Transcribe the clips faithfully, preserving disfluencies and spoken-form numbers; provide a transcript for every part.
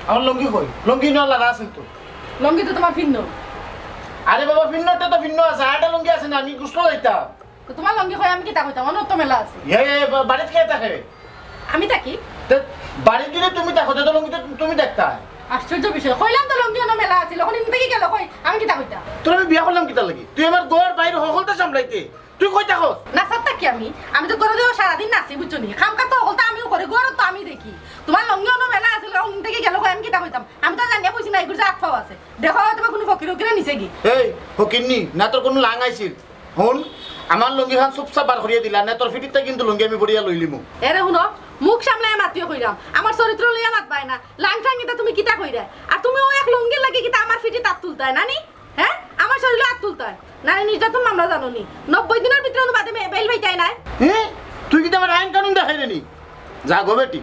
আমার লুঙ্গি কই? লুঙ্গি ইনো লাড়া আছিল তো। লুঙ্গি তো তুমার ফিন্নো। আরে বাবা, ফিন্নোটা তো ফিন্নো আছে, আরেকটা লুঙ্গি আছে না, আমি গোসলো যাইতাম। তো তুমার লুঙ্গি কই, আমি কিতা কইতাম? অনো তো মেলা আছে। এ, এ, বা-, বাড়িত কে থাকে? আমি থাকি। তে বাড়িত যদি তুমি থাকো, তে তো লুঙ্গি তো তুমি দেখতায়। আশ্চর্য বিষয়, কইলাম তো লুঙ্গি অনো মেলা আছিল, অখন ইন থাকি গেল কই, আমি কিতা কইতাম? তোরে আমি বিয়া করলাম কিতার লাগি? তুই আমার ঘর বাইর হকলতা সামলাইতে, তুই কই থাকস? নাচাত থাকি আমি, আমি তো ঘরো সারাদিন নাচি, বুঝছো নি? কাম কাজ তো হকলতা আমিউ করি, ঘরো তো আমি দেখি। তুমার লুঙ্গি অনো মেলা আছিল, অখন ইন থাকি গেল কই, আমি কিতা কইতাম? আমি তো জানিয়া বইছি না, এগুর যে আত পাও আছে। দেখো, হয়তো বা কুনু ফকির উকিরে নিছে গি। এই, ফকির নি, না তোর কুনু লাং আইছিল? হুন, আমার লুঙ্গিখান চুপচাপ বার করিয়া দিলা, না তোর ফিটিরতা কিন্তু লুঙ্গি আমি বড়িয়া লইলিমু। এরে হুনো, মুখ সামলাইয়া মাতিও কইরাম, আমার চরিত্র লইয়া মাতবায় না। লাংটাং ইতা তুমি কিতা কইরায়? আর তুমি অউ এক লুঙ্গির লাগি কিতা আমার ফিটিত আত তুলতায় না নি? হে, আমার শরীলো আত তুলতায় না নি? নির্যাতন মামলা জানো নি? নব্বই দিনর ভিতরে অনো বাদে মে-, বেইল পাইতায় নায়। হে, তুই কিতা আমার আইন কানুন দেখাইরে নি? যা গো বেটি,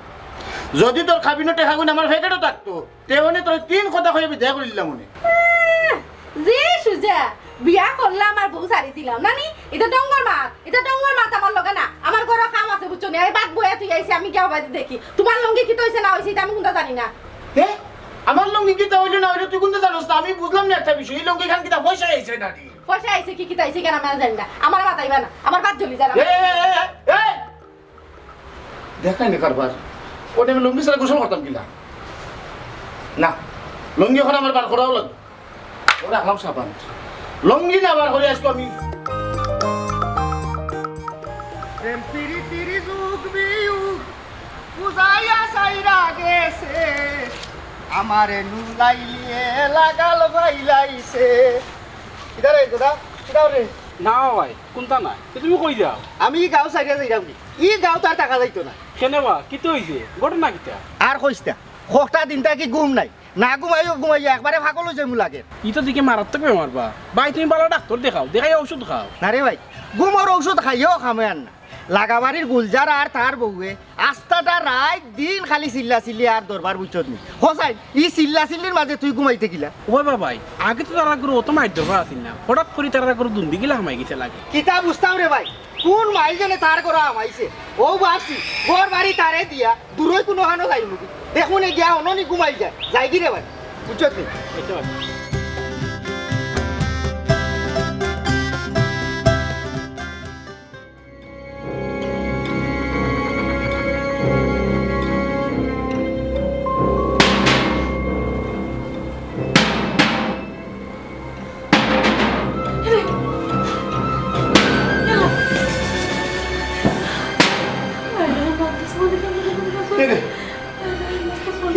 যদি তোর কাবিনর টেকাগুন আমার ফেকেটো থাকতো, তে অনে তোরে তিন কথা কইয়া বিদায় করিলিলাম অনে। আহ, যে সুজা, বিয়া করলাম আর বউ ছাড়ি দিলাম, না নি? ইতা ডঙ্গর মাত, ইতা ডঙ্গর মাত আমার লগে না। আমার ঘরো কাম আছে, বুঝছো নি? আমি বাদ বইয়া তুই আইছি, আমি গিয়া হবাইতে দেখি। তুমার লুঙ্গি কিতা অইছে না অইছে, ইতা আমি কুন্তা জানি না। হে? আমার লুঙ্গি কিতা অইলো না অইলো, তুই কুন্তা জানোস না? আমি বুঝলাম না একটা বিষয়, ই লুঙ্গিখান কিতা পয়সা আইছে নানি? পয়সা আইছে কি কিতা আইছে, কেন আমি আর জানি না। আমার মাতাইবা না, আমার বাদ জ্বলি যারা। এ, এ, এ, এ, এ! দেখাই না কারবার। অনে আমি লুঙ্গি ছাড়া গোসল করতাম কিলা? না, লুঙ্গি অখন আমার বার করাও লাগবো। অউ রাখলাম সাবান। লুঙ্গি না বার করি আইজকু আমি। প্রেম পিরিতির যুগ বিয়োগ বুঝাইয়া সাইরা গেছে, আমারে নুলাইলিয়ে লাগাল বাইলাইছে। কিতা রে দাদা, কিতা রে? না ভাই, কুন্তা না। তে তুমি কই যাও? আমি ই গাঁও ছাড়িয়া যাইরাম গি। ই গাঁওত আর থাকা যাইতো না। কেনে বা? কিতা অইছে? ঘটনা কিতা? আর কইস না। কটা দিন থাকি ঘুম নাই। না ঘুমাইও ঘুমাইও, একবারে পাগল অই যাইমু লাগের। ই তো দেখি মারাত্মক বেমার বা। ভাই, তুমি ভালা ডাক্তর দেখাও, দেখাইয়া ঔষধ খাও। না রে ভাই, ঘুমর ঔষধ খাইয়াও কামে আর না। লাগাবাড়ির গুলজার আর তার বউয়ে আস্তাটা রাইত দিন খালি চিল্লা চিল্লি আর দরবার, বুঝছত নি? হোসাইন, ই চিল্লা চিল্লির মাঝে তুই ঘুমাইতে কিলা? ওই বাবাই, আগে তো তারা ঘরো অত মাইর দরবার আছিল না, হঠাৎ করি তারা ঘরো দুন্দি গিলা হামাই গেছে লাগে। কিতা বুঝতাম রে ভাই, কুন মাইল জনে তার ঘরো হামাইছে? অউ ভাবছি, ঘর বাড়ি তারে দিয়া দূরই কুনুখানো যাইমু গি। দেখমুনে গিয়া অননি ঘুমাই যায়। যাই গি রে ভাই? বুঝছত নি? এরে,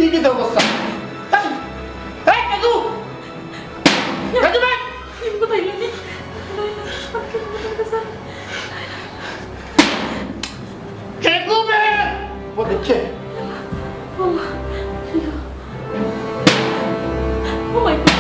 ই কিতা অবস্থা? এই, এই, রাজু! রাজু ভাই! কে গো বে? ও দেখছে। Oh my God।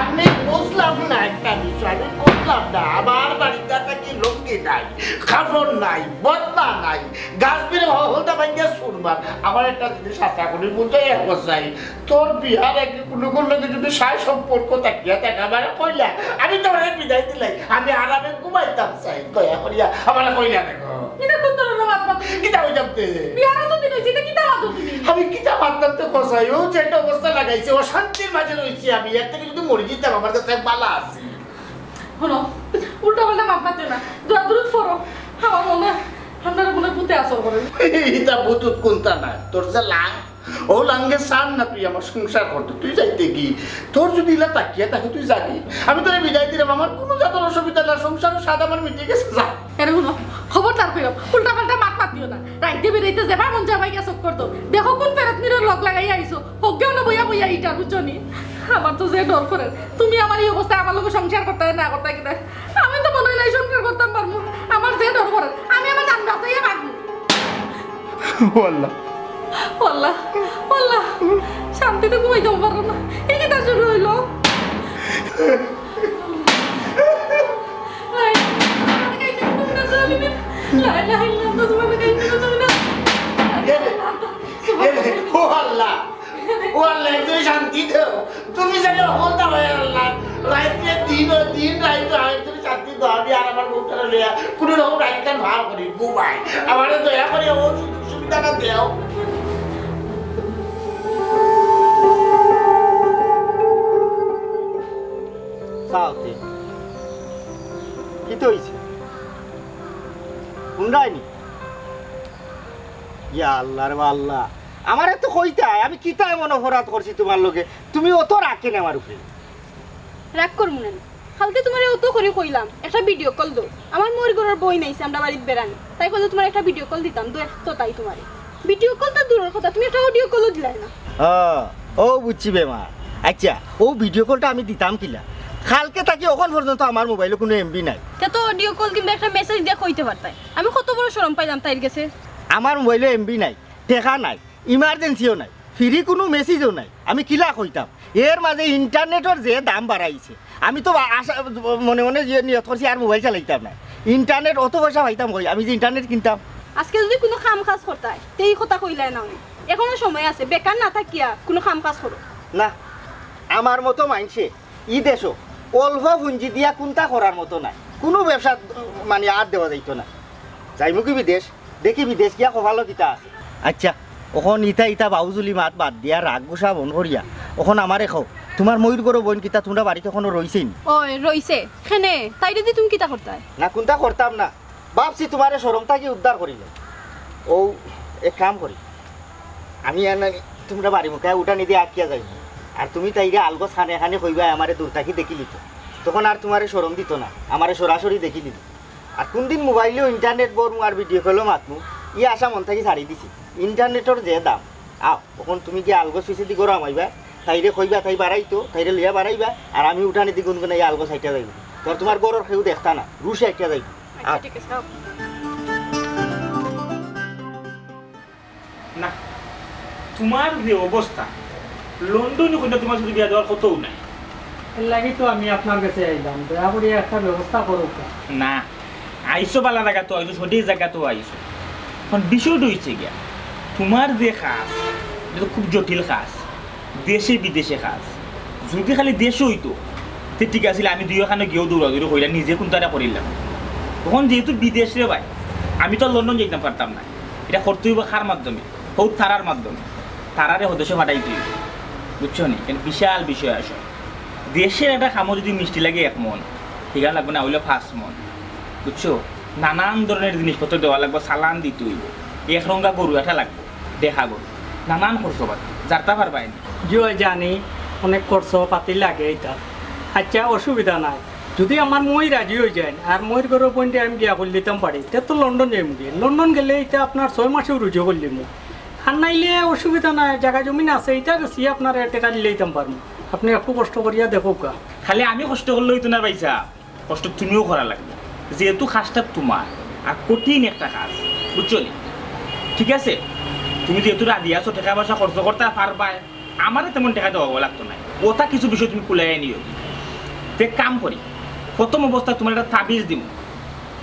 আমি বুঝলাম না একটা বিষয়, আমি বুঝলাম না। আমার বাড়িতে থাকি লুঙ্গি নাই, কাপড় নাই, বদনা নাই, গাছ বেড়ে হলদা ভাঙ্গিয়া চুরমার। আমার একটা জিনিস আশা করি বুঝাই এক বসাই, তোর বিয়ার আগে কুনু কুনু যদি সাই সম্পর্ক থাকিয়া থাকে, আমারে কইলা, আমি তোরে বিদায় দিলাই, আমি আরামে ঘুমাইতাম চাই, দয়া করিয়া আমারে কইলা না গো। ইটা কুন ধরনের মাত মাতো? কিতা অইতাম তে? বিয়ার অত দিন অইছে, ইটা কিতা মাতো তুমি? আমি কিতা মাততাম তে কসাই, ও যে একটা অবস্থা লাগাইছে, অশান্তির মাঝে রইছি আমি, এর থাকি যদি মরি যিতাম, আমার কাছে বালা আছিল। হুনো, উল্টা পাল্টা মাত মাতিও না, দোয়া দুরুদ পড়ো, আমার মনে অয় আপনারা মনে অয় ভূতে আসর করেন। ইটা ভূত উত কুন্তা নায়, তোর যে লাং, ও লাঙ্গে সার না তুই আমার সংসার করতে, তুই যাইতে কি? তোর যদি ইলা তাকিয়া থাকে তুই যাবি। আমি তোরে বিদায় দিলাম, আমার কুনু জাতর অসুবিধা না, সংসারর স্বাদ আমার মিটি গেছে, যা। এরে হুনো, খবরদার কইরাম, উল্টা পাল্টা মাত মাতিও না। রাইতে বেরাইতে যেবায় মন চায় অবায় গিয়া চক্কর দেও। দেখো কুন ফেরেতনির লগ লাগাইয়া আইছো, হগ্গে অনো বইয়া বইয়া ইটা, বুঝছো নি? আমার তো যে ডর করের, তুমি আমার ই অবস্থায় আমার লগে সংসার করতায় না করতায় কিতা? আমি তো মনে অয় না ই সংসার করতাম পারমু। আমার যে ডর করের, আমি আমার জান বাঁচাইয়া ভাগমু। ও আল্লাহ। ও আল্লাহ, ও আল্লাহ, শান্তিতে ঘুমাইতাম পারলাম না। ই কিতা শুরু অইলো? লা ইলাহা ইল্লাল্লাহ, সুবহানাকা ইন্নী কুনতু মিনাজ জালিমিন। ও আল্লাহ, ও আল্লাহ, একটু শান্তি দেও। তুমি যেন হলতা হয়ে আল্লাহ, রাইতে দিন ও দিন রাইতে হয়, তুমি শান্তি দাও। আমি আর আমার বউটারে লইয়া কুনু রকম রাইতখান পার করি, ঘুমাই। আমারে দয়া করি ও সুযোগ সুবিধাটা দেও। ইয়া আল্লাহ রে আল্লাহ, আমারে তো কইতায়, আমি কিতা এমন অপরাধ করছি তুমার লগে, তুমি অত রাগ কেনে আমার উপরে? রাগ করমু না নি? কালকে তুমারে অত করি কইলাম, একটা video call দেও। আমার মইর ঘরর বইন আইছে আমরার বাড়িত বেড়ানি, তাই কইলো তুমারে একটা video call দিতাম, দেও তো তাই তুমারে। Video call তো দূরর কথা, তুমি একটা audio call-ও দিলায় না। ও, ও বুঝছি বেমা। আচ্ছা, ও video call-টা আমি দিতাম কিলা? কালকে থাকি অখন পর্যন্ত আমার মোবাইলো কুনু MB নাই। তে তো audio call কিংবা একটা message দিয়া কইতে পারতায়। আমি কত বড় শরম পাইলাম তাইর গেছে। আমার মোবাইলো MB নাই, টেকা নাই, emergency-ও নাই, free কুনু message-ও নাই। আমি কিলা কইতাম? এর মাঝে internet-র যে দাম বাড়াইছে, আমি তো আশা, মনে মনে যে নিয়ত করছি আর মোবাইল চালাইতাম না। Internet অত পয়সা পাইতাম কই, আমি যে internet কিনতাম। আজকে যুদি কুনু কাম কাজ করতায়, তে ই কথা কইলায় না অনে। অখনো সময় আছে, বেকার না থাকিয়া কুনু কাম কাজ করো। না, আমার মতো মাইনষে ই দেশো অল্প পুঞ্জি দিয়া কুন্তা করার মতো নায়। কুনু ব্যবসা মানে আর দেওয়া যাইতো না। যাইমু কি বিদেশ, দেখি বিদেশ গিয়া কপালো কিতা আছে। আচ্ছা, অখন ইতা ইতা বাউজুলি মাত বাদ দিয়া, রাগ গুসা বন্ধ করিয়া, অখন আমারে কও, তুমার মইর ঘরর বইন কিতা তুমরার বাড়িত অখনো রইছে নি? অয়, রইছে। কেনে? তাইরে দি তুমি কিতা করতায়? না, কুন্তা করতাম না। ভাবছি তুমারে শরম থাকি উদ্ধার করিলে। ও, এক কাম করি, আমি আর না, তুমরার বাড়ি মুখে উঠানি দি আটকিয়া যাইমু। আর তুমি তাইরে আলগোছ কানে কানে কইবায় আমারে দূর থাকি দেখিলিতো। তখন আর তুমারে শরম দিতো না, আমারে সরাসরি দেখিলিতো। আর কুনদিন মোবাইলো internet ভরমু আর video call-ও মাতমু, ই আশা মন থাকি ছাড়ি দিছি। Internet-র যে দাম। আও, অখন তুমি গিয়া আলগোছ পিছেদি ঘরো হামাইবায়, তাইরে কইবায় তাই বাড়াইতো, তাইরে লইয়া বাড়াইবায়, আর আমি উঠানি দি গুনগুনাইয়া আলগোছ আটিয়া যাইমু। তে তুমার ঘরর কেউ দেখতা না, রুশে আটিয়া যাইমু। আচ্ছা, আও। ঠিক আছে, আও। না, তুমার যে অবস্থা, লন্ডনী কইন্যা তুমার সাথে বিয়া দেওয়ার কথাউ নাই। এর লাগি তো আমি আপনার গেছে আইলাম, দয়া করি একটা ব্যবস্থা করউক্কা। না, আইছো ভালা জাগাত আইছো, সঠিক জাগাত আইছো। অখন বিষয়টা অইছে গিয়া, তুমার যে কাজ, ইটা তো খুব জটিল কাজ, দেশে বিদেশে কাজ। যুদি খালি দেশো অইতো, তে ঠিক আছিল, আমি দুইওখানো গিয়াউ দৌড়াদৌড়ি করিয়া নিজে কুন্তাটা করিলাম। অখন যেহেতু বিদেশ রে ভাই, আমি তো আর লন্ডন যাইতাম পারতাম না। ইটা করতে অইবো কার মাধ্যমে? হউ তারার মাধ্যমে। তারারে হদেশো পাঠাইতে অইবো। বুঝছো নি? এখানে বিশাল বিষয় আছে। দেশের একটা কামো যুদি মিষ্টি লাগে এক মন, হিখান লাগবো না অইলে পাঁচ মন। বুঝছো? নানান ধরনের জিনিসপত্র দেওয়া লাগবো, চালান দিতে অইবো। এক রঙা গরু একটা লাগবো, দেখা গরু। নানান খরচ পাতি। যারতা পারবায় নি? জি অয় জানি, অনেক খরচ পাতি লাগে ইটা। আচ্ছা, অসুবিধা নাই। যুদি আমার মই রাজি অইযাইন, আর মইর ঘরর বইনরে আমি বিয়া করিলিতাম পারি, তে তো লন্ডন যাইমুগি। লন্ডন গেলে ইটা আপনার ছয় মাসেউ রুজি করিলিমু। আর নাইলে অসুবিধা নাই, জাগা জমিন আছে, ইটা বেচিয়া আপনারে টেকা দিলাইতাম পারমু। আপনে একটু কষ্ট করিয়া দেখউক্কা। খালি আমি কষ্ট করলে অইতো না ভাইসাব, কষ্ট তুমিও করা লাগবো, যেহেতু কাজটা তুমার, আর কঠিন একটা কাজ, বুঝছো নি? ঠিক আছে, তুমি যেহেতু রাজি আছো, টেকা পয়সা খরচ করতা পারবায়, আমারে তেমন টেকা দেওয়া লাগতো নায়, অতা কিছু বিষয় তুমি কুলাইয়া নিও। তে এক কাম করি, প্রথম অবস্থায় তুমারে একটা তাবিজ দিমু,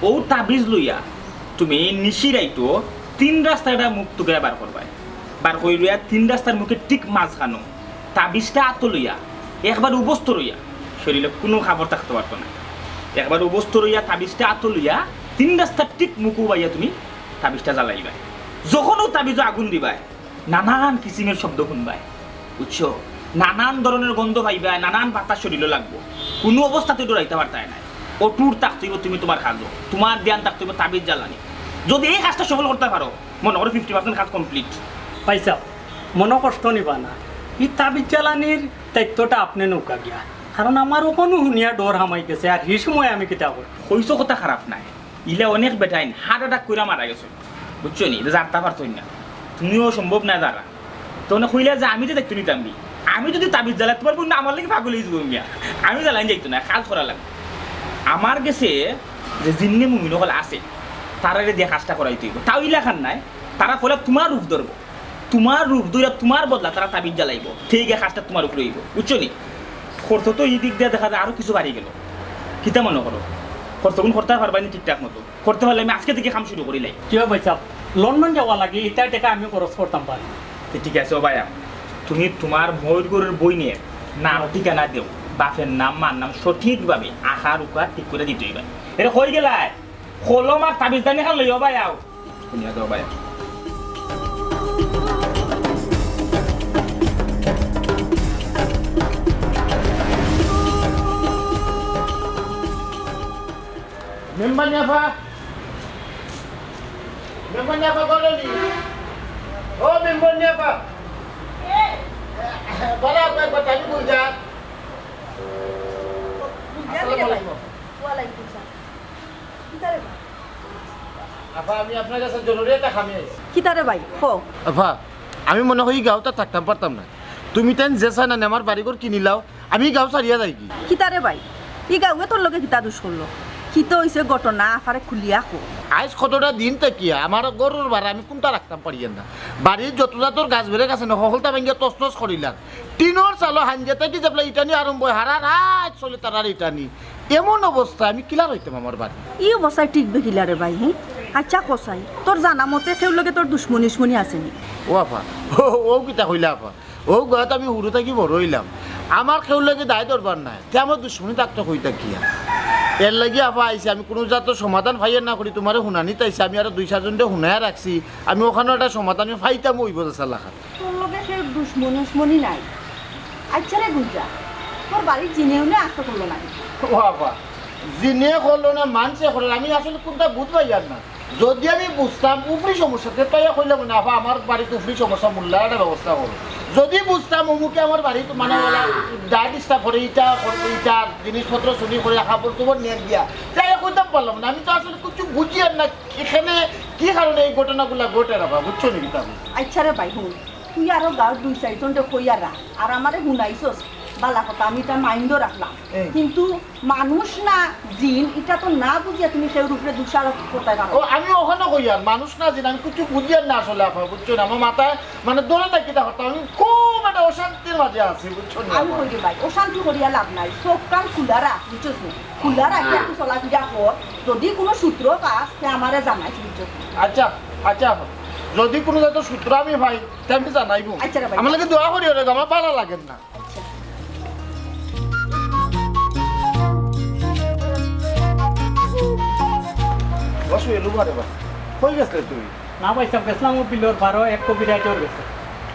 অউ তাবিজ লইয়া তুমি নিশি রাইতো তিন রাস্তায় একটা মুখ তুকাইয়া বার করবায়, বার করি লইয়া তিন রাস্তার মুখে ঠিক মাঝখানো তাবিজটা আতো লইয়া একবার উবস্ত রইয়া, শরীরে কুনু কাপড় থাকতো পারতো না, একবার উবস্ত রইয়া তাবিজটা আতো লইয়া তিন রাস্তার ঠিক মুখো বাইয়া তুমি তাবিজটা জ্বালাইবায়। যখন অউ তাবিজো আগুন দিবায়, নানান কিসিমের শব্দ হুনবায়, বুঝছো? নানান ধরনের গন্ধ পাইবায়, নানান বাতাস শরীলো লাগবো, কুনু অবস্থাতে ডরাইতা পারতায় নায়। অটুট থাকতে অইবো তুমি তুমার কাজো, তুমার ধ্যান থাকতে অইবো তাবিজ জ্বালানি। যুদি ই কাজটা সফল করতা পারো, মনো করো fifty percent কাজ complete। ভাইসাব, মনো কষ্ট নিবা না, ই তাবিজ জ্বালানির দায়িত্বটা আপনে নেউক্কা গিয়া, কারণ আমার অখনউ হুনিয়া ডর হামাই গেছে, আর হি সময় আমি কিতা করি? কইছো কথা খারাপ নায়, ইলা অনেক বেটাইন heart attack করিয়া মারা গেছে, বুঝছো নি? ইতা যারতা পারতো না, তুমিও সম্ভব নায় যারা। তে অনে কইলা যে আমি যে দায়িত্ব নিতাম বি, আমি যুদি তাবিজ জ্বালাইতাম পারি না, আমার লাগি পাগল অইযিবো মিয়া। আমি জ্বালাইন যাইতো নায়, কাজ করা লাগবো। আমার গেছে যে জিন্নে মুমিন অকল আছে, তারারে দিয়া কাজটা করাইতে অইবো। তাও ইলাখান নায়, তারা পয়লা তুমার রূপ ধরবো, তুমার রূপ ধরিয়া তুমার বদলা তারা তাবিজ জ্বালাইবো, তে গিয়া কাজটা তুমার উপরে অইবো, বুঝছো নি? খরচ তো ই দিক দিয়া দেখা যায় আরো কিছু বাড়ি গেলো। কিতা মনো করো, খরচগুন করতায় পারবায় নি ঠিকঠাক মতো? করতে পারলে আমি আজকে থাকি কাম শুরু করিলাই। কিও ভাইসাব, লন্ডন যাওয়া লাগি ইতা টেকা আমি খরচ করতাম পারি। তে ঠিক আছে, ও ভাইয়া, তুমি তুমার মইর ঘরর বইনর নাম ঠিকানা দেও, বাপের নাম মার নাম সঠিকভাবে আকার উকার ঠিক করি দিতে অইবো। এরে কই গেলায়? কলম আর তাবিজদানি খান লইও ভাইয়া। শুনিয়া যাও ভাইয়া। মেম্বার নিয়াফা, মেম্বার নিয়াফা, ঘরো নি? আপনার কাছে জরুরি একটা কামে আইছি। কিতা রে ভাই, ক। আফা, আমি মনে করি ই গাঁওত আর থাকতাম পারতাম না। তুমি তাইন যে চাইন আনি আমার বাড়িঘর কিনিলাও, আমি ই গাঁও ছাড়িয়া যাইগি। কিতা রে ভাই, ই গাঁওয়ে তোর লগে কিতা দুষ করলো? কিতা অইছে ঘটনা, আফারে খুলিয়া ক। আইজ কতটা দিন থাকিয়া আমার ঘরর ভাড়া আমি কুনটা রাখতাম পারিয়ার না। বাড়ির যত জাতর গাছ বেরেক আছে না, হকলতা ভাঙ্গিয়া তছনছ করিলার। টিনর চালো হাইঞ্জা থাকি যেবলা ইটানি আরম্ভ অয়, হারা রাইত চলে তারার ইটানি। এমন অবস্থা, আমি কিলা রইতাম আমার বাড়ি? ই অবস্থায় টিকবে কিলা রে ভাই, হুম? আচ্ছা কছাই, তোর জানা মতে কেউর লগে তোর দুশমনি উশমনি আছে নি? ও আফা, ও, ও কিতা কইলা আফা? ও গাঁওত আমি হুরু থাকি বড় অইলাম। আমার কেউর লগে দায় দরবার নাই। তে আমার দুশমনি থাকতো কই থাকিয়া? এরলাগি আফা আইছি, আমি কুনু জাতর সমাধান পাইয়ার না করি তুমারে হুনানিত আইছি। আমি আরো দুই চাইরজনরে হুনাইয়া রাখছি। আমি অখানো একটা সমাধান আমি পাইতাম অইবো যেছা লাখান। তোর লগে কেউর দুশমনি উশমনি নাই। আচ্ছা রে গুলজার, তোর বাড়িত জিনেও নে আস্ত করলো না নি? ও আফা, জিনে করলো না, মানষে করলো, আমি আসলে কুনটা বুঝ পাইয়ার না। যদি আমি বুঝতাম উপরি সমস্যা, তে তাইয়া কইলাম না, "আফা, আমার বাড়িত উপরি সমস্যা, মোল্লায় একটা ব্যবস্থা করো।" যদি বুঝতাম অমুকে আমার বাড়িত মানে ওলা দায় disturb করে, ইটা করে, ইটা জিনিসপত্র চুরি করে, কাপড় চোপড় নিয়া গিয়া, তাইয়া কইতাম পারলাম না। আমি তো আসলে কিচ্ছু বুঝিয়ার না, এখানে কি কারণে এই ঘটনাগুলা ঘটে রে বা, বুঝছো নি কিতা? আচ্ছা রে ভাই, হুন, তুই আরো গাঁওর দুই চাইরজনরে কইয়া রাখ, আর আমারে হুনাইছস, বালা কথা, আমি ইটা মাইন্ডও রাখলাম। এ। কিন্তু মানুষ না জিন, ইটা তো না বুঝিয়া তুমি কেউর উপরে দোষারোপ করতায় পারো। ও, আমি অখানো কইয়ার, মানুষ না জিন, আমি কিচ্ছু বুঝিয়ার না আসলে আফা, বুঝছো নি? আমার মাথায় মানে ধরে না কিতা করতাম, আমি খুব একটা অশান্তির মাঝে আছি, বুঝছো নি? আমি কই রে ভাই, অশান্তি করিয়া লাভ নাই, চোখ কান খুলা রাখ, বুঝছস নি? খুলা রাখিয়া তুই চলাফিরা কর, যদি কুনু সূত্র পাস, তে আমারে জানাইস, বুঝছস নি? আচ্ছা, আচ্ছা, যদি কুনু জাতর সূত্র আমি পাই, তে আমি জানাইমু। আচ্ছা রে ভাই। আমার লাগি দোয়া করিও রে, আমার ভালা লাগের না। আচ্ছা। বসো, এ রুমা রে বা। কই গেছলে তুই? না ভাইসাব, গেছলাম অউ বিলর পারো এক কবিরাজর গেছে।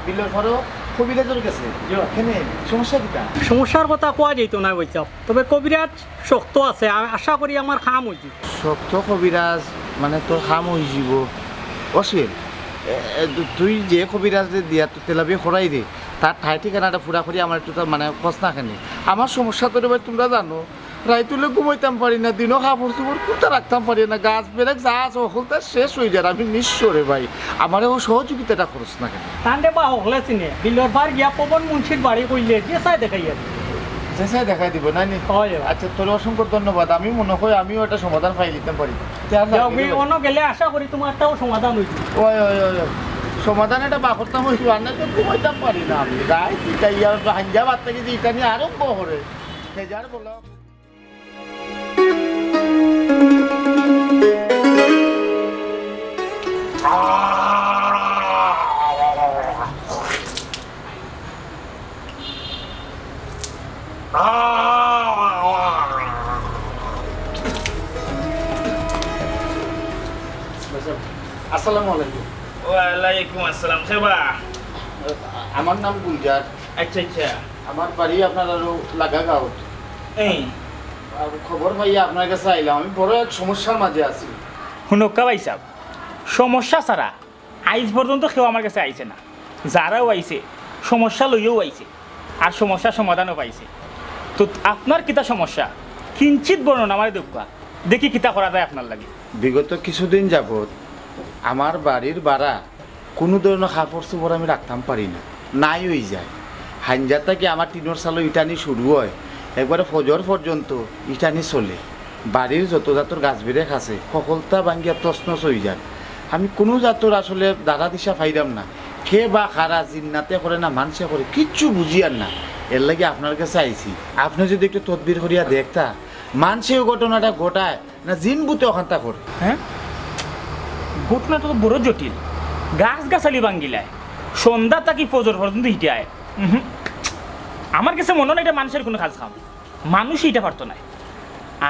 বিলর পারো কবিরাজর গেছে? জি। কেনে, সমস্যা কিতা? সমস্যার কথা কওয়া যাইতো না ভাইসাব, তবে কবিরাজ শক্ত আছে, আ-, আশা করি আমার কাম অইযিবো। শক্ত কবিরাজ মানে তোর কাম অইযিবো। অসুয়েল, এ, এ, তু-, তুই যে কবিরাজরে দিয়া তুই তেলাপি করাইরে, তার ঠাই ঠিকানাটা পুরা করি আমার একটু তার মানে খোঁজ না কেনে। আমার সমস্যা তো রে ভাই তুমরা জানো, রাইত অইলে ঘুমাইতাম পারি না, দিনো কাপড় চোপড় কুনতা রাখতাম পারি না, গাছ বেরেক যা আছে হকলতা শেষ অইযার, আমি নিঃস্ব রে ভাই, আমারে অউ সহযোগিতাটা করস না কেনে? তানরে বা হকলে চিনে, বিলর পার গিয়া পবন মুন্সির বাড়ি কইলে যে চায় দেখাইয়া দিবো। যে চায় দেখাই দিবো, নায় নি? অয়, অয়। আচ্ছা, তোরে অসংখ্য ধন্যবাদ। আমি মনে করি আমিও একটা সমাধান পাইলিতাম পারি। তে আর যাও, লাগি রে ভাই। অনো গেলে আশা করি তুমারটাও সমাধান অইযিবো। অয়, অয়, অয়, অয়। সমাধান একটা বার করতাম অইবো, আর নায় তো ঘুমাইতাম পারি না আমি। রাইত ইটা ইয়া হাইঞ্জা বাদ থাকি যে ইটা নিয়া আরম্ভ করে। সে যার বলা। আসসালামু আলাইকুম। ওয়ালাইকুম আসসালাম। কে বা? আমার নাম গুলজার। আচ্ছা, আচ্ছা। আমার বাড়ি আপনার আরো লাগা গাঁওত। এই। আর খবর পাইয়া আপনার কাছে আইলাম, আমি বড় এক সমস্যার মাঝে আছি। হুনউক্কা ভাইসাব, সমস্যা ছাড়া আইজ পর্যন্ত কেউ আমার কাছে আইছে না। যারাও আইছে, সমস্যা লইয়াউ আইছে, আর সমস্যার সমাধানও পাইছে। তো আপনার কিতা সমস্যা, কিঞ্চিত বর্ণনা আমারে দেউক্কা, দেখি কিতা করা যায় আপনার লাগি। বিগত কিছুদিন যাবত আমার বাড়ির ভাড়া কুনু ধরনর কাপড় চোপড় আমি রাখতাম পারি না, নাই অইযায়। হাইঞ্জা থাকি আমার টিনর চালো ইটানি শুরু অয়, একবারে ফজর পর্যন্ত ইটানি চলে। বাড়ির যত জাতর গাছ বেরেক আছে, হকলতা ভাঙ্গিয়া তছনছ অইযার। আমি কুনু জাতর আসলে ধারা দিশা পাইরাম না। কে বা কারা, জিন্নাতে করে না মানষে করে, কিচ্ছু বুঝিয়ার না। এরলাগি আপনার কাছে আইছি, আপনে যুদি একটু তদবির করিয়া দেখতা, মানষে অউ ঘটনাটা ঘটায় না জিন ভূতে অখানতা করে? হ্যাঁ, ঘটনাটা তো বড় জটিল। গাছ গাছালি ভাঙ্গিলায়, সন্ধ্যা থাকি ফজর পর্যন্ত ইটায়। উহুম, আমার কাছে মনো নায় ইটা মানষর কুনু কাজ কাম, মানুষে ইটা পারতো নায়।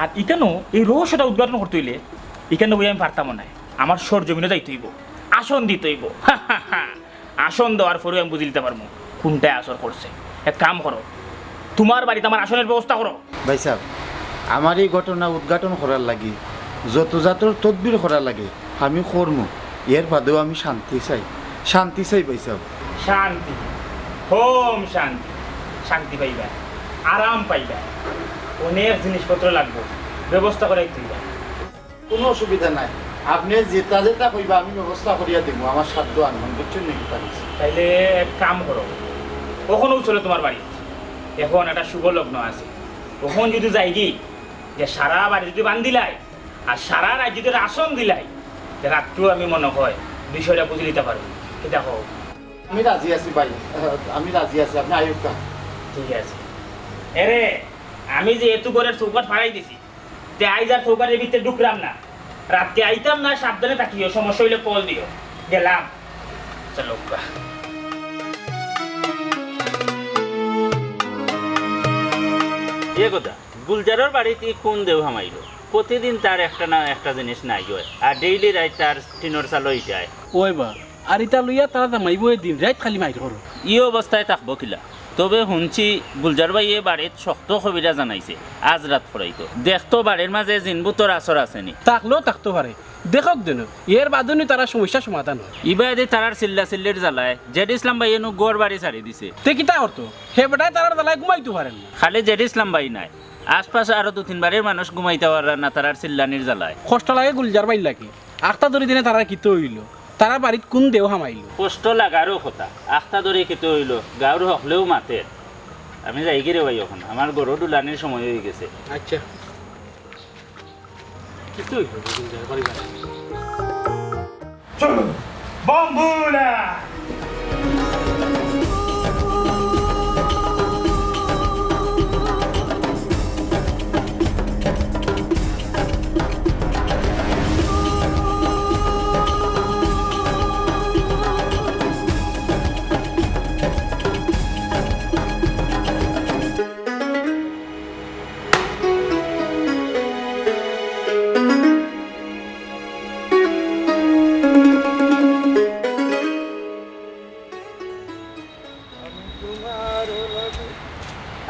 আর ইকানো এই রহস্যটা উদ্ঘাটন করতে অইলে ইকানো বইয়া আমি পারতামও নায়, আমার সরজমিনো যাইতে অইবো, আসন দিতে অইবো। আসন দেওয়ার পরেউ আমি বুঝিলিতাম পারমু কুনটায় আসর করছে। এক কাম করো, তুমার বাড়িত আমার আসনর ব্যবস্থা করো। ভাইসাব, আমার ই ঘটনা উদ্ঘাটন করার লাগি যত জাতর তদবির করা লাগে আমি করমু, এর বাদেও আমি শান্তি চাই, শান্তি চাই ভাইসাব। শান্তি, হোম শান্তি, শান্তি পাইবা, আরাম পাইবা, অনেক জিনিসপত্র লাগবো, ব্যবস্থা করাইতে অইবো। কুনু অসুবিধা নাই, আপনে যেতা যেতা কইবা আমি ব্যবস্থা করিয়া দিমু, আমার সাধ্য আনুমান, বুঝছইন নি কিতা কইছি? তাইলে এক কাম করো, অখনউ চলো তুমার বাড়িত, অখন একটা শুভ লগ্ন আছে, অখন যুদি যাইগি, যে সারা বাড়ি যুদি বান্ধিলাই, আর সারা রাইত যুদি রাশন দিলাই, তে রাত্রেউ আমি মনে কয় বিষয়টা বুঝি দিতা পারমু। কিতা কও? আমি রাজি আছি ভাই, আমি রাজি আছি, আপনে আউক্কা। ঠিক আছে। এরে, আমি যেহেতু ঘরর চৌকাঠ ফাড়াই দিছি, তে আইজ আর চৌকাঠর ভিতরে ঢুকরাম না। রাইতকে আইতাম না, সাবধানে থাকিও, সমস্যা অইলে call দিও। গেলাম। চলো। এ কথা, গুলজারর বাড়িত ই কুন দেউ হামাইলো? প্রতিদিন তার একটা না একটা জিনিস নাই অয়, আর daily রাইত তার টিনর চালো ইটায়। ওই বা, আর ইতা লইয়া তারা জামাই বউয়ে দিন রাইত খালি মাইর করো। ই অবস্থায় থাকবো কিলা? তবে হুনছি গুলজার ভাইয়ে বাড়িত শক্ত কবিরাজ আনাইছে, আজ রাত পড়াইতো। দেখতো বাড়ির মাঝে জিনভূতর আসর আছে নি। থাকলেও থাকতো পারে, দেখউক দেন, এর বাদে নি তারা সমস্যা সমাধান অয়। ইবায়দি তারার চিল্লা চিল্লির জ্বালায় জেড ইসলাম ভাইয়ে নু ঘর বাড়ি ছাড়ি দিছে। তে কিতা করতো? হে বেটায় তারার জ্বালায় ঘুমাইতো পারের না। খালি জেড ইসলাম ভাই নায়, আশপাশ আরো দুই তিন বাড়ির মানুষ ঘুমাইতা পাররা না তারার চিল্লানির জ্বালায়। কষ্ট লাগে গুলজার ভাইর লাগি। আখতা ধরি দিনে তারার কিতা অইলো? তারার বাড়িত কুন দেউ হামাইলো? কষ্ট লাগারও কথা, আখতা ধরি কিতা অইলো? গাউর হকলেও মাতের। আমি যাইগি রে ভাই, অখন আমার ঘরো ঢুলানির সময় অইগেছে। আচ্ছা। কিতা অইলো গুলজার ভাইর বাড়ি? চলো, বম্বুলা!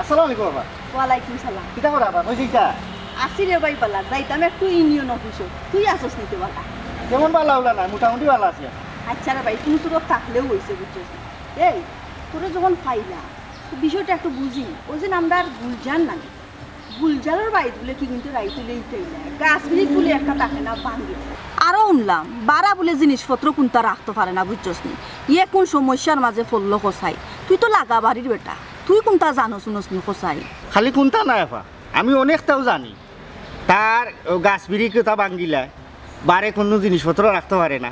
আসসালামু আলাইকুম বাবা। ওয়ালাইকুম সালাম। কিতা করো বাবা? কই যাইতা? আছি রে ভাই বালা, যাইতাম একটু ইউনিয়ন অফিসো। তুই আছস নি তে বালা? তেমন বালা উলা না, মোটামুটি বালা আছি। আচ্ছা রে ভাই, কুনু সুরত থাকলেও অইছে, বুঝছস নি? এই, তোরে যখন পাইলাম, তো বিষয়টা একটু বুঝি। ওই যে আমরার গুলজার নানি, গুলজারর বাড়িত বুলে কিগুনতে রাইত অইলে ইটাইলা, গাছ বিরিখ বুলে একটা থাকে না ভাঙ্গি। আরো হুনলাম, বারা বুলে জিনিসপত্র কুনতা রাখতো পারে না, বুঝছস নি? ইয়ে কুন সমস্যার মাঝে পড়লো কছাই? তুই তো লাগা বাড়ির বেটা, তুই কুনতা জানোস হুনোস নি কছাই? খালি কুনতা নায় আফা, আমি অনেকতাউ জানি। তার গাছ বিরিখ কুনতা ভাঙ্গিলায়, বারে কুনু জিনিসপত্র রাখতো পারে না।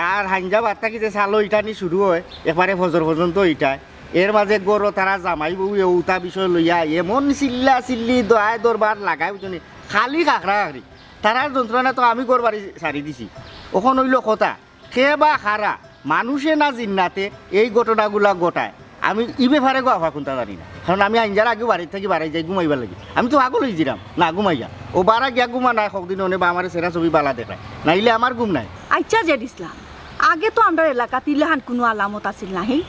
আর হাইঞ্জা বাদ থাকি যে চালো ইটানি শুরু অয়, একবারে ফজর পর্যন্ত ইটায়। এর মাঝে ঘরো তারা জামাই বউয়ে অউতা বিষয় লইয়া এমন চিল্লা চিল্লি দায় দরবার লাগায়, বুঝছো নি? খালি খাখরা খাখরি। তারার যন্ত্রণায় তো আমি ঘর বাড়ি ছাড়ি দিছি। অখন অইলো কথা, কে বা কারা, মানুষে না জিন্নাতে এই ঘটনাগুলা ঘটায়, আমি ই ব্যাপারে গো আফা কুনতা জানি না। কারণ আমি আইঞ্জার আগেউ বাড়ির থাকি বারাই যাই ঘুমাইবার লাগি। আমি তো পাগল অইযিরাম না ঘুমাইয়া। অউ বারা গিয়া ঘুমা নায় কতদিন অনে বা আমারে ছেড়া ছবি বালা দেখায়, নাইলে আমার ঘুম নাই। আইচ্ছা জেড ইসলাম, আগে তো আমরার এলাকাত ইলাখান কুনু আলামত আছিল না, হি?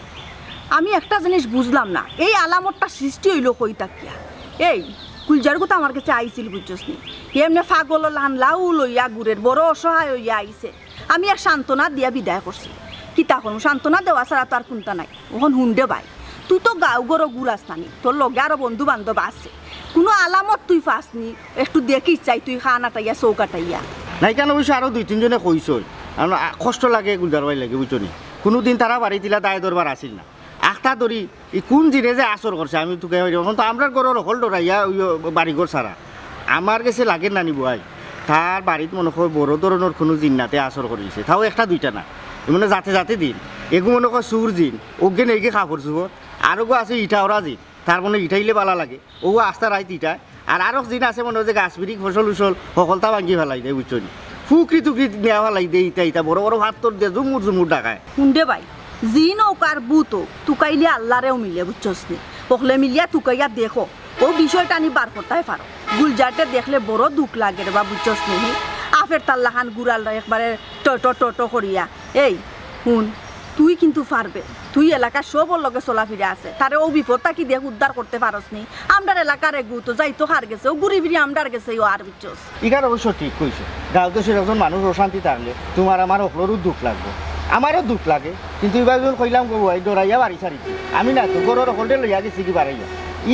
আমি একটা জিনিস বুঝলাম না, এই আলামতটা সৃষ্টি অইলো কই থাকিয়া? এই গুলজার গুতা আমার গেছে আইছিল, বুঝছস নি? এমনে পাগলর লাখান লাউ লইয়া ঘুরের, বড় অসহায় অইয়া আইছে। আমি এক সান্ত্বনা দিয়া বিদায় করছি। কিতা করমু, সান্ত্বনা দেওয়া ছাড়া তো আর কুনতা নাই। অখন হুন রে ভাই, তুই তো গাঁও ঘরো ঘুরাস না নি, তোর লগে আরো বন্ধু বান্ধব আছে। কুনু আলামত তুই পাস নি, একটু দেখিস চাই তুই কান আটাইয়া চউখ আটাইয়া। নাই কেনে অবশ্য আরো দুই তিনজনে কইছইন, কারণ, আ, কষ্ট লাগে গুলজার ভাইর লাগি, বুঝছো নি? কুনুদিন তারা বাড়িত ইলা দায় দরবার আছিল না। আখতা ধরি ই কুন জিনে যে আসর করছে, আমি তুকাইয়া কইতাম পারি না। অখন তো আমরার ঘরর হকল ডরাইয়া অউ বাড়ি ঘর ছাড়া। আমার গেছে লাগের নানি বুয়াই, তার বাড়িত মনো কয় বড় ধরনর কুনু জিন্নাতে আসর করিলিছে, তাও একটা দুইটা না, এ মানে জাতে জাতে দিন। এগু মনো কয় চুর জিন, অগুয়ে নেইগি কাপড় চুপড়, আরগু আছে ইটা অরা জিন, তার মানে ইটাইলে বালা লাগে, অউ আস্তা রাইত ইটায়। আর আরক জিন আছে মনো অয় যে গাছ বিরিখ ফসল উসল হকলতা ভাঙ্গি ফালাই দেয়, বুঝছো নি? ফুকরি তুকরি নিয়া ফালাই দেয়, ইতা ইতা বড় বড় পাত্থর দিয়া জুমুর জুমুর ডাকায়। হুন রে ভাই, জিন অউক আর ভূত অউক, তুকাইলে আল্লারেও মিলে, বুঝছস নি? হকলে মিলিয়া তুকাইয়া দেখো, অউ বিষয়টা নি বার করতায় পারো। গুলজাররে দেখলে বড় দুখ লাগে রে বা, বুঝছস নি? আফের তার লাখান গুড়াল একবারে ট ট ট ট করিয়া। এই, হুন, তুই কিন্তু পারবে। তুই এলাকার সবর লগে চলাফিরা আছে। তারে অউ বিপদ থাকি দেখ উদ্ধার করতে পারস নি। আমরার এলাকার এগু তো যাইতো কার গেছে, অউ ঘুরি ফিরি আমরার গেছেউ আর, বুঝছস। ইখান অবশ্য ঠিক কইছো। গাঁও দেশর একজন মানুষ অশান্তি থাকলে তুমার আমার হকলরউ দুখ লাগবো। আমারও দুখ লাগে। কিন্তু ইবার যখন কইলাম গো ভাই, ডরাইয়া বাড়ি ছাড়িছি। আমি না তো, ঘরর হকলরে লইয়া গেছিগি বারাইয়া।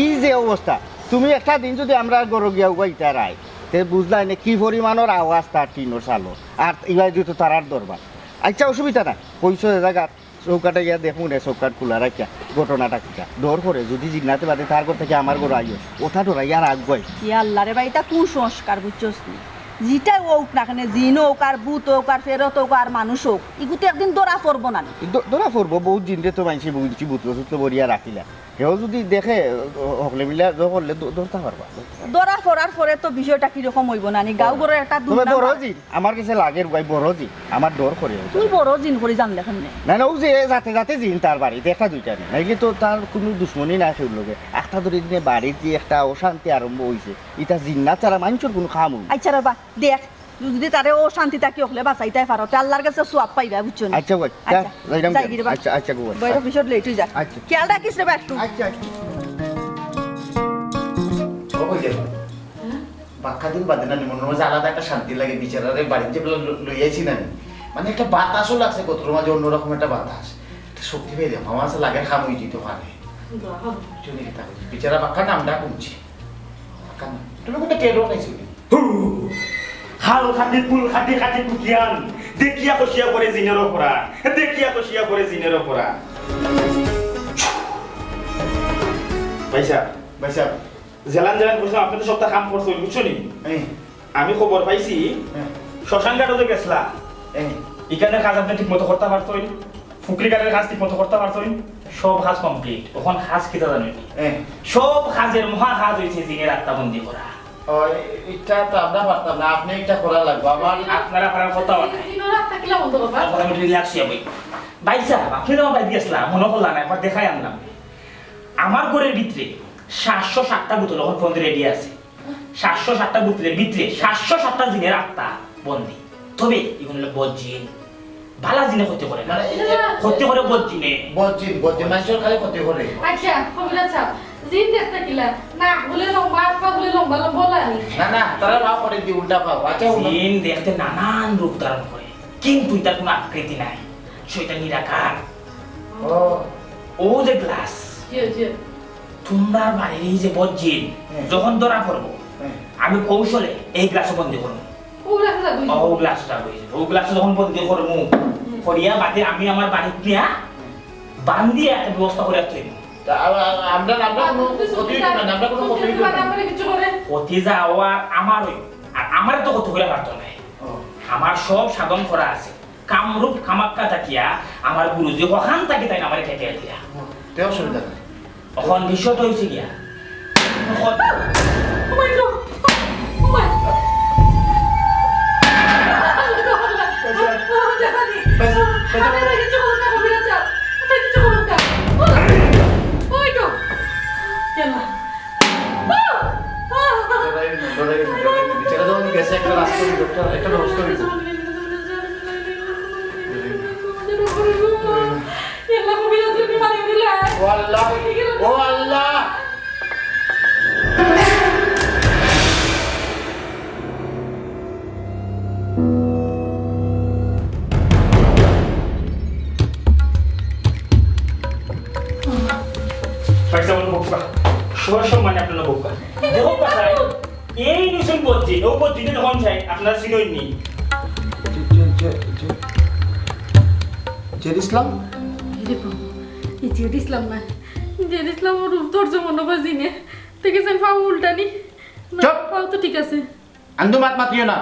ই যে অবস্থা, তুমি একটা দিন যুদি আমরার ঘরো গিয়া উবাইতায়, তে বুঝলায় নে কি পরিমাণর আওয়াজ তার টিনর চালো। আর ইবায় তো তারার দরবার। আচ্ছা, অসুবিধা নাই, কইছো এ জাগাত, চৌকাঠে গিয়া দেখমু নে, চৌকাঠ খুলা রাখিয়া ঘটনাটা কিতা। ডর করে যদি জিন্নাতে বাদে তার ঘর থাকি আমার ঘর আইও, ওটা ডরাইয়া আর আগুয়াই। ইয়া আল্লাহ রে ভাই, ইটা কুসংস্কার বুঝছস নি? যেটাই অউক না কেনে, জিন অউক আর ভূত অউক আর ফেরত অউক আর মানুষ অউক, ইগু তো একদিন ধরা পড়বো না নি? দ-, ধরা পড়বো, বউত জিনরে তো মানষে বুঝছি ভূতলো সুতলো ভরিয়া রাখিলা। হেও যদি দেখে, হ-, হকলে মিলা জ করলে দ-, ধরতা পারবা। ধরা পড়ার পরে তো বিষয়টা কিরকম অইবো না নি? গাঁও ঘরর একটা তবে দুর্নাম বড় আছে। জিন, আমার গেছে লাগের ভাই বড় জিন, আমার ডর করে ওটা। তুই বড় জিন করি জানলে কেমনে? না, না, অউ যে জাতে জাতে জিন তার বাড়িত, একটা দুইটা নি। নাইলে তো তার কুনু দুশমনি নাই কেউর লগে। একটা ধরি দিনে বাড়িত যে একটা অশান্তি আরম্ভ অইছে, ইটা জিন্নাত ছাড়া মানষর কুনু কাম অইবো না। আচ্ছা রে বা, দেখ, তুই যদি তারে অশান্তি থাকি হকলে বাঁচাইতায় পারো, তে আল্লার গেছে সওয়াব পাইবা, বুঝছো নি? আচ্ছা ভাই, আচ্ছা, যাইরাম যাই গিয়া। গিরে বা। আচ্ছা, আচ্ছা গো ভাই। বইরো পিছত লেট অই যায়। আচ্ছা। খেয়াল রাখিস রে বা একটু। আচ্ছা, আচ্ছা। ও কই যাইবা? বাক্কা দিন বাদে না নি, মনর মাঝে আলাদা একটা শান্তি লাগে, বিচারারে বাড়িত যে ল-, ল-, লই আইছি না নি, মানে একটা বাতাসও লাগছে গতরর মাঝে, অন্যরকম একটা বাতাস, একটা শক্তি পাই দিলাম। আমার কাছে লাগের কাম অই যিতো পারে। বাবা। তুমি কিতা কইছো? বিচারা বাক্কা নামটা কমছে। বাক্কা নাম। তুমি কোনটা টেরও পাইছো নি? হু! খাল খাটি, পুল খাটি, খাটি পুতিয়ান। দেখিয়া খসিয়া পড়ে জিনেরও পড়া। দেখিয়া খসিয়া পড়ে জিনেরও পড়া। ভাইসাব। ভাইসাব। জেলান জেলান কইছিলাম, আপনে তো সবটা কাম করছইন, বুঝছো নি? এই। আমি খবর পাইছি, হ্যাঁ। শ্মশান ঘাটো যে গেছলা, এই। ইখানর কাজ আপনে ঠিক মতো করতা পারছইন, পুকুরি ঘাটর কাজ ঠিক মতো করতা পারছইন, সব কাজ complete। অখন কাজ কিতা জানইন নি? এই। সব কাজর মহা কাজ অইছে জিনের আত্মা বন্দি করা। ও, ইটা তো আমরা পারতাম না, আপনে ইটা করা লাগবো। আমার আপনারা পারার কথা অয় না। জিনের আত্মা কিলা বন্দি করবা? অখন আমি relax অইয়া বই। ভাইসাব, আপনে তো আমার বাড়িত গেছলা, মনো করলা না, একবার দেখাই আনলাম। আমার ঘরর ভিতরে সাতশো সাতটা বোতল অখন পর্যন্ত ready আছে। সাতশো সাতটা বোতলর ভিতরে সাতশো সাতটা জিনের আত্মা বন্দি। তবে ইগুন অইলো বদ জিন। ভালা জিনে ক্ষতি করে না। মানে, ক্ষতি করে বদ জিনে। বদ জিন, বদ জিন, মানষর খালি ক্ষতি করে। আচ্ছা, কবিরাজ সাব, জিন দেখতে কিলা? নাক বুলে লম্বা, আত পা বুলে লম্বা, লম্বা অলা নি? না, না, তারা ভাও করে দি উল্টা ভাও। আচ্ছা, উল্টা। জিন দেখতে নানান রূপ ধারণ করে, কিন্তু ইতার কুনু আকৃতি নাই। শয়তান নিরাকার। ও। অউ যে গ্লাস। জি, জি। তুমরার বাড়ির এই যে বদ জিন, হ্যাঁ। যখন ধরা পড়বো, হ্যাঁ। আমি কৌশলে এই গ্লাসো বন্দি করমু। অউ গ্লাসো যাবো? অউ গ্লাসো যাবো, অউ গ্লাসো যখন বন্দি করমু, হুম। করিয়া বাদে আমি আমার বাড়িত নিয়া বান্ধিয়া একটা ব্যবস্থা করিয়া থইমু। তা আ-, আ-, আমরা, আমরা কুনু ক্ষতি অইতো না, আমরা কুনু ক্ষতি অইতো না। ক্ষতি যাওয়ার আমারই, আর আমারে তো ক্ষতি করা পারতো নায়। ও। আমার সব সাধন করা আছে। কামরূপ কামাখ্যা থাকিয়া আমার গুরুজি অখান থাকি তাইন আমারে ঠেকাইয়া দিয়া। তে অসুবিধা নাই। অখন বিষয়টা অইছে গিয়া, অখন ও মাই গড! ও মাই গড! ডরাইও না, ডরাইও না, ডরাইও না। বিচারা যখন গেছে, একটা রাস্তা অইবো, একটা, একটা ব্যবস্থা অইবো। ও আল্লাহ, ও আল্লাহ। ভাইসাব, বউক্কা। সবার সম্মানে আপনারা বউক্কা। বউক্কা, এই নিছইন বদ জিন, অউ বদ জিন অখন চাই, আপনারা চিনইন নি? জে-, জে-, জে-, জে-, জেড ইসলাম? এরে বাবা, ই জেড ইসলাম না। জেড ইসলামর রূপ ধরছে মনো অয় জিনে। দেখছইন পাও উল্টানি? না, চুপ! পাও তো ঠিক আছে। আন্দু মাত মাতিও না।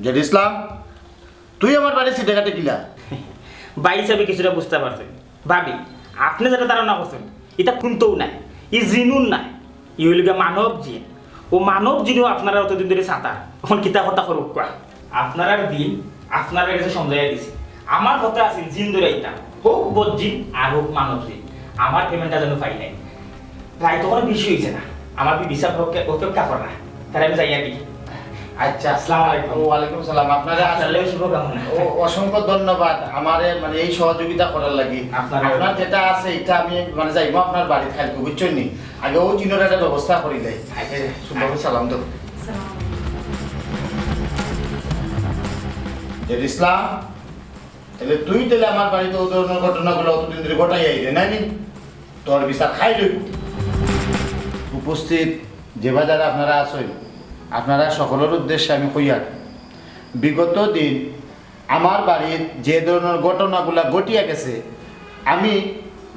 জেড ইসলাম, তুই আমার বাড়িত ছিটেঘাটে কিলা? ভাইসাবে কিছুটা বুঝতা পারছইন। ভাবি, আপনে যেটা ধারণা করছইন, ইটা কুন্তাউ নায়। ই জিনুন নায়। ই অইলো গিয়া মানব জিন। অউ মানব জিনেও আপনারার অতদিন ধরি সাতার। অখন কিতা কথা করউক্কা? আপনারার দিন আপনারার গেছে সমঝাইয়া দিছি। আমার কথা আছিল জিন ধরাইতাম। হউক বদ জিন আর হউক মানব জিন। আমার payment টা যেন পাই নাই। রাইত অখনো বেশি অইছে না। আমার বিবি সাব অপেক্ষা, অপেক্ষা কররা। তাইলে আমি যাইয়া দেখি। আচ্ছা। আসসালামু আলাইকুম। ওয়ালাইকুম সালাম। আপনারে আসলে আপনারও শুভকামনা। ও, অসংখ্য ধন্যবাদ। আমারে মানে এই সহযোগিতা করার লাগি। আপনার আপনার যেটা আছে, এটা আমি মানে যাইবো আপনার বাড়িত কাইলকু, বুঝছইন নি? আগে অউ জিনর একটা ব্যবস্থা করি দেই। আচ্ছা। সুন্দর করি সালাম দেও। সালাম। জেড ইসলাম, তাইলে তুই তাইলে আমার বাড়িত অউ ধরনর ঘটনাগুলা অতদিন ধরি ঘটাইয়া আইরে, নায় নি? তোর বিচার খাই লইব। উপস্থিত যে বাজারে আপনারা আছইন, আপনারা সকলর উদ্দেশ্যে আমি কইয়ার, বিগত দিন আমার বাড়িত যে ধরনর ঘটনাগুলা ঘটিয়া গেছে, আমি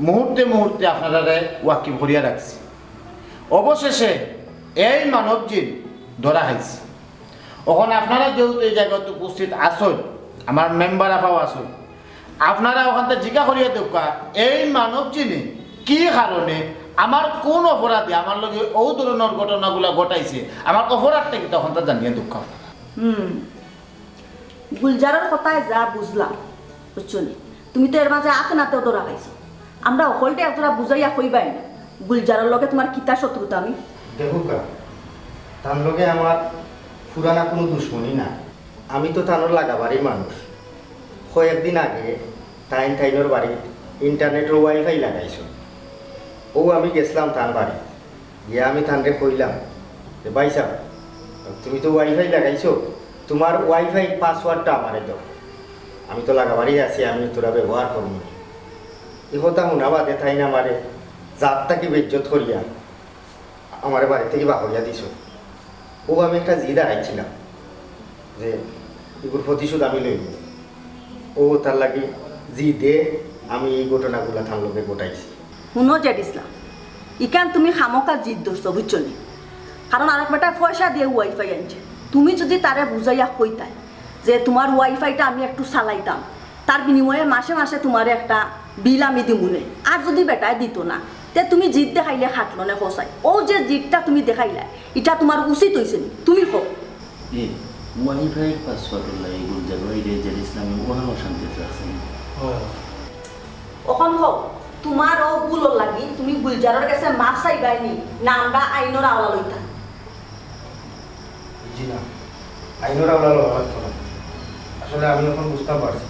মুহূর্তে মুহূর্তে আপনারারে ওয়াকিফ করিয়া রাখছি। অবশেষে এই মানব জিন ধরা খাইছে। অখন আপনারা যেহেতু এই জাগাত উপস্থিত আছইন, আমার মেম্বার আফাও আছইন, আপনারা অখানতা জিকা করিয়া দেউক্কা, এই মানব জিনে কি কারণে, আমার কোন অপরাধে আমার লগে অউ ধরনর ঘটনাগুলা ঘটাইছে, আমার অপরাধটা কিতা, অখানতা জানিয়া দেউক্কা। হুম, গুলজারর কথায় যা বুঝলাম, বুঝছো নি? তুমি তো এর মাঝে আতে নাতেও ধরা খাইছো। আমরা হকলটা একজোড়া বুঝাইয়া কইবায় না, গুলজারর লগে তোমার কিতা শত্রুতা? আমি দেখউক্কা, তান লগে আমার পুরানা কুনু দুশমনি না। আমি তো তানর লাগাবাড়ির মানুষ। কয়েকদিন আগে তাইন তাইনর বাড়িত ইন্টারনেটর ওয়াইফাই লাগাইছইন। অউ আমি গেছলাম তান বাড়িত, গিয়া আমি তানরে কইলাম যে, "ভাইসাব, তুমি তো ওয়াইফাই লাগাইছো, তোমার ওয়াইফাইর পাসওয়ার্ডটা আমারে দেও, আমি তো লাগাবাড়ি আছি, আমি অতটা ব্যবহার করমু নি।" ই কথা হুনা বাদে তাইন আমারে জাত থাকি বেইজ্জত করিয়া আমারে বাড়ি থাকি বার করিয়া দিছইন। অউ আমি একটা জিদ আরাইছিলাম যে ইগুর প্রতিশোধ আমি লইমু। অউ তার লাগি জিদে আমি ই ঘটনাগুলা তান লগে ঘটাইছি। হুনো জেড ইসলাম, ইখান তুমি খামোকা জিদ ধরছো, বুঝছো নি? কারণ আরক বেটায় পয়সা দিয়া ওয়াইফাই আনছে, তুমি যুদি তারে বুঝাইয়া কইতায় যে তোমার ওয়াইফাইটা আমি একটু চালাইতাম, তার বিনিময়ে মাসে মাসে তোমারে একটা বিল আমি দিমুনে, আর যুদি বেটায় দিত না, তে তুমি জিদ দেখাইলে খাটলো নে কও চাই। অউ যে জিদটা তুমি দেখাইলায়, ইটা তোমার উচিত অইছে নি? তুমি কও। এ, ওয়াইফাইর পাসওয়ার্ডর লাগি গুলজার ভাইরে জেড ইসলামে অখান অশান্তিত রাখছে নি? অখন কও, তোমার অউ ভুলর লাগি তুমি গুলজারর গেছে মাফ চাইবায় নি, না আমরা আইনর আওলা লইতাম? জি না, আইনর আওলা লওয়া লাগতো না। আসলে আমি অখন বুঝতাম পারছি,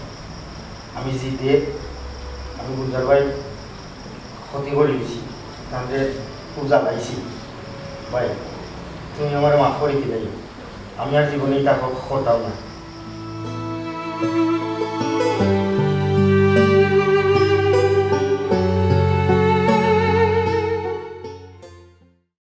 আমি জিদে আমি গুলজার ভাইর ক্ষতি করি দিছি, তানরে খুব জ্বালাইছি। ভাই, তুমি আমারে মাফ করি দিলাইও, আমি আর জীবনে ইতা ক-, করতাম না।